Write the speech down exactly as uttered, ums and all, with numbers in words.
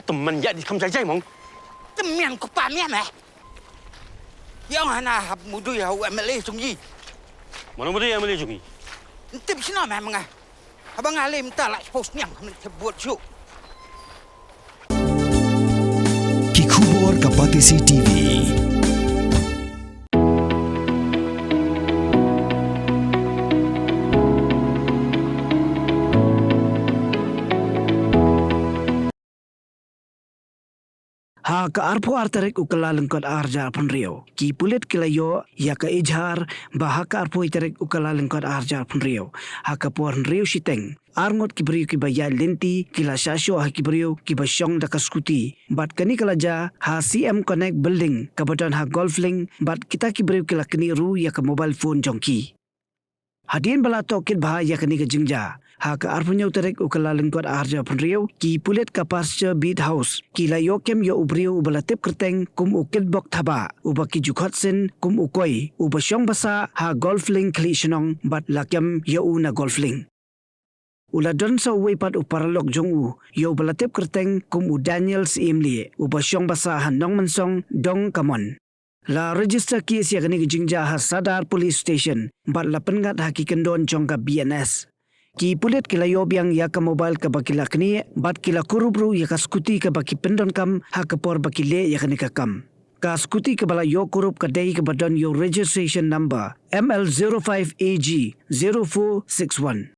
Tymmen ïa di kham jai jai mong. Tymmen ko pa mian eh. Ïa nga na hap mudui ha u M L A jong i. Mano mudui M L A jong i? Ntip sino meh menga. Haba nga lem ta la post niang khamit te buat ju. Ki khubor ka Batesi T V. Ha ka arphew ar tarik u Kyllalyngkot arhajar arphew hynriew, ki pulit ki la ïoh ïa ka ijhar ba ha ka arphew tarik u Kyllalyngkot arhajar arphew hynriew, ha ka por hynriew shiteng, arngut ki briew kiba ïaid lynti ki la shah shoh ha ki briew kiba shong da ka skuti. Bad kane ka la jia ha C M Connect Building kaba don ha Golf Link, bad kita ki briew ki la knieh ruh ïa ka mobile phone jong ki. Hadien ba la tohkit bha ïa kane ka jingjia, ha ka arphew hynñiew tarik u Kyllalyngkot arhajar arphew hynriew, ki pulit ka Pasture Beat House ki la ïoh kem ïa u briew uba la tip kyrteng kum u Kitbok Thabah, uba ki ju khot sien kum u Koi, uba shong ba sah ha Golf Link Khlieh Shnong, bad la kem ïa u na Golf Link. U la don sa uwei pat u paralok jong u, ïa uba la tip kyrteng kum u Daniel Syiemlieh, uba shong ba sah ha Nongmynsong, Dong Kamon. La register case ïa kane ka jingjia ha Sadar Police Station, bad la pynngat ha ki kyndon jong ka B N S. Ki pulit ki la ïoh biang ïa ka mobile kaba ki la knieh, bad ki la kurup ruh ïa ka skuti kaba ki pyndonkam ha ka por ba ki leh ïa kane ka kam. Ka skuti kaba la ïoh kurup ka dei kaba don ïa u registration number M L zero five A G zero four six one.